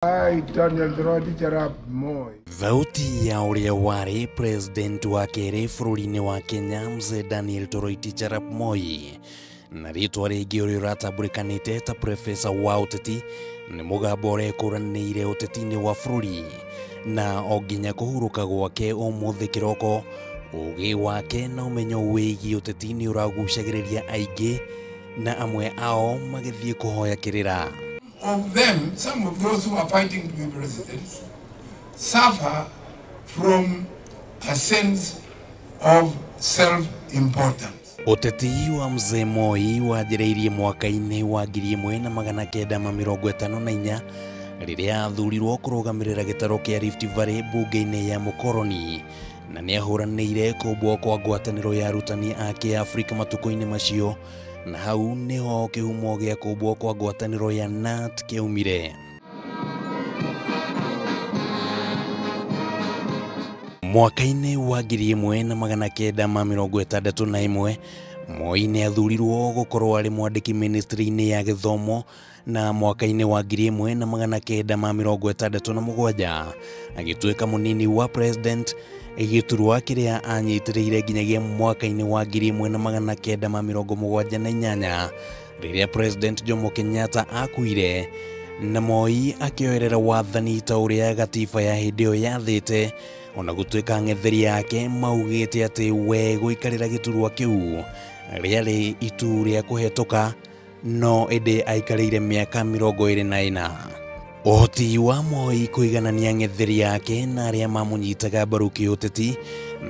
I, Daniel Toroitich arap Moi. Thauti ya ũrĩa warĩ president wa kerĩ bũrũri-inĩ wa Kenya Mzee Daniel Toroitich arap Moi, na rĩtwa rĩngĩ ũrĩa ũratambũrĩkanĩte ta professor wa ũteti, nĩ mũgambo ũrekũranĩire ũteti-inĩ wa bũrũri, na o nginya kũhurũka gwake ũmũthĩ kĩroko, ũgĩ wake na ũmenyo wĩgiĩ ũteti nĩ ũragucagĩrĩria aingĩ, na amwe ao magĩthiĩ kũhoya kĩrĩra. Of them, some of those who are fighting to be presidents suffer from a sense of self-importance. Ũteti wa Mzee Moi wanjĩrĩirie mwaka-inĩ wa 1954 rĩrĩa athurirwo kũrũgamĩrĩra gĩtarũ kĩa Rift Valley mbunge-inĩ ya Mũkoroni, na nĩahũranĩire kũmbwo kwa ngwatanĩro ya arutani a Kĩafrika matukũ-inĩ macio, na hau nĩho kĩhumo gĩa kũmbwo kwa ngwatanĩro ya KNUT kĩaumire. Mwaka-inĩ wa 1961 Moi nĩ athurirwo gũkorwo arĩ mwandĩki ministry-inĩ ya gĩthomo, na mwaka-inĩ wa 1967 agĩtuĩka mũnini wa president, gĩturwa kĩrĩa anyitĩrĩire nginyagia mwaka-inĩ wa 1978 rĩrĩa President Jomo Kenyatta akuire, na Moi akĩoerera wathani ta ũrĩa gatiba ya hĩndĩ ĩyo yathĩte, ona gũtuĩka ng'etheri yake maugĩte atĩ we gũikarĩra gĩturwa kĩu rĩarĩ itu rĩa kũhetũka, no ĩndĩ aikarĩire mĩaka 24. Ũhoti wa Moi kũiganania ng'etheri yake na arĩa mamũnyitaga mbaru kĩũteti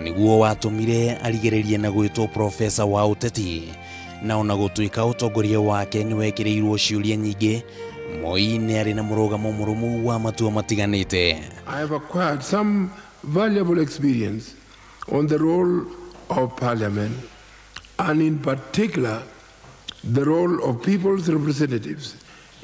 nĩguo watũmire arigĩrĩrie na gwĩtwo professor wa ũteti, na ona gũtuĩka ũtongoria wake nĩwekĩrĩirwo ciũria nyingĩ, Moi nĩ arĩ na mũrũgamo mũrũmu wa matua matiganĩte. I have acquired some valuable experience on the role of parliament, and in particular the role of people's representatives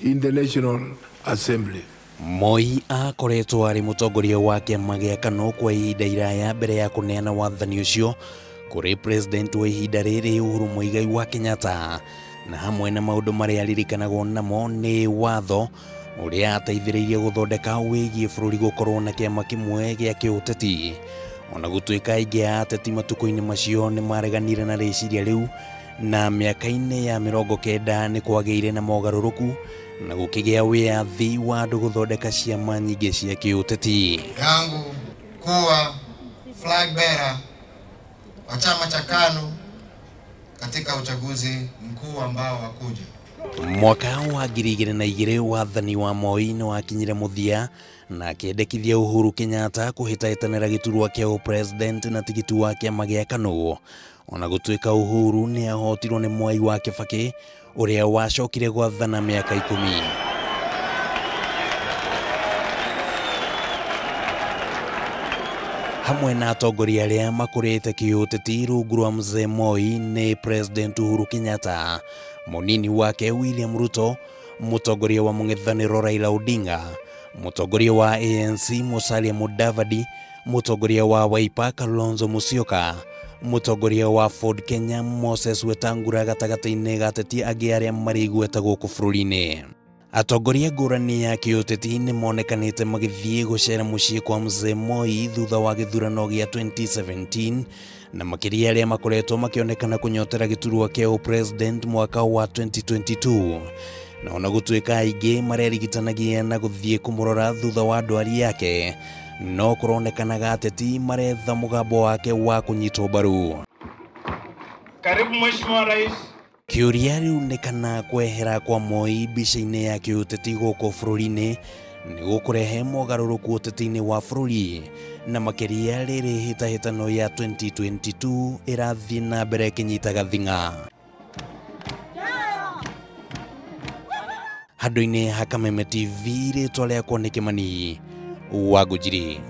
in the National Assembly. Moi akoretwo arĩ mũtongoria wa kĩama gĩa KANU kwa ihinda iraya mbere ya kũneana wathani ũcio kũrĩ president wa ihinda rĩrĩ Uhuru Muigai wa Kenyatta, na hamwe na maũndũ marĩa aririkanagwo namo nĩ watho ũrĩa ateithĩrĩirie gũthondeka wĩgiĩ bũrũri gũkorwo na kĩama kĩmwe gĩa kĩũteti. Ona gũtuĩka aingĩ a ateti matukũ-inĩ macio nĩ mareganire na rĩciria rĩu, na mĩaka-inĩ ya 90 nĩ kwagĩire na mogarũrũku na gũkĩgĩa wĩyathi wa andũ gũthondeka ciama nyingĩ cia kĩũteti. Yangu kuwa flag bearer wa chama cha KANU katika uchaguzi mkuu ambao wakuja. Mwaka wa 2002 wathani wa Moi nĩ wakinyire mũthia na akĩendekithia Uhuru Kenyatta kũhĩtahĩtanĩra gĩturwa kĩa ũpresident na tigiti wa kĩama gĩa KANU. Ona gũtuĩka Uhuru nĩ ahotirwo nĩ Mwai wa Kibaki ũrĩa wacokire gwathana mĩaka 10. Hamwe na atongoria arĩa makũrĩte kĩũteti rungu rwa Mzee Moi nĩ President Uhuru Kenyatta, mũnini wake William Ruto, mũtongoria wa mũng'ethanĩro Raila Odinga, mũtongoria wa ANC Musalia Mudavadi, mũtongoria wa Wiper Kalonzo Musyoka, mũtongoria wa Ford Kenya Moses Wetangula gatagatĩ-inĩ ga ateti angĩ arĩa marĩ igweta gũkũ bũrũri-inĩ. Atongoria ngũrani ya kĩũteti nĩ monekanĩte magĩthiĩ gũcera mũciĩ kwa Mzee Moi thutha wa gĩthurano gĩa 2017, na makĩria arĩa makoretwo makĩonekana kũnyotera gĩturwa kĩa ũpresident mwaka wa 2022. Na ona gũtuĩka aingĩ marerigitanagia na gũthiĩ kũmũrora thutha wa ndwari yake, no kũronekanaga ateti maretha mũgambo wake wa kũnyitwo mbaru. Karibu Mheshimiwa Rais. Kĩũria rĩu nĩ kana kwehera kwa Moi mbica-inĩ ya kĩũteti gũkũ bũrũri-inĩ nĩ gũkũrehe mogarũrũku ũteti-inĩ wa bũrũri, na makĩria rĩrĩ hĩtahĩtano ya 2022 ĩrathiĩ na mbere ĩkĩnyitaga thing'a. Handũ-inĩ ha Kameme TV, rĩtwa rĩakwa nĩ Kĩmani wa Ngũnjiri.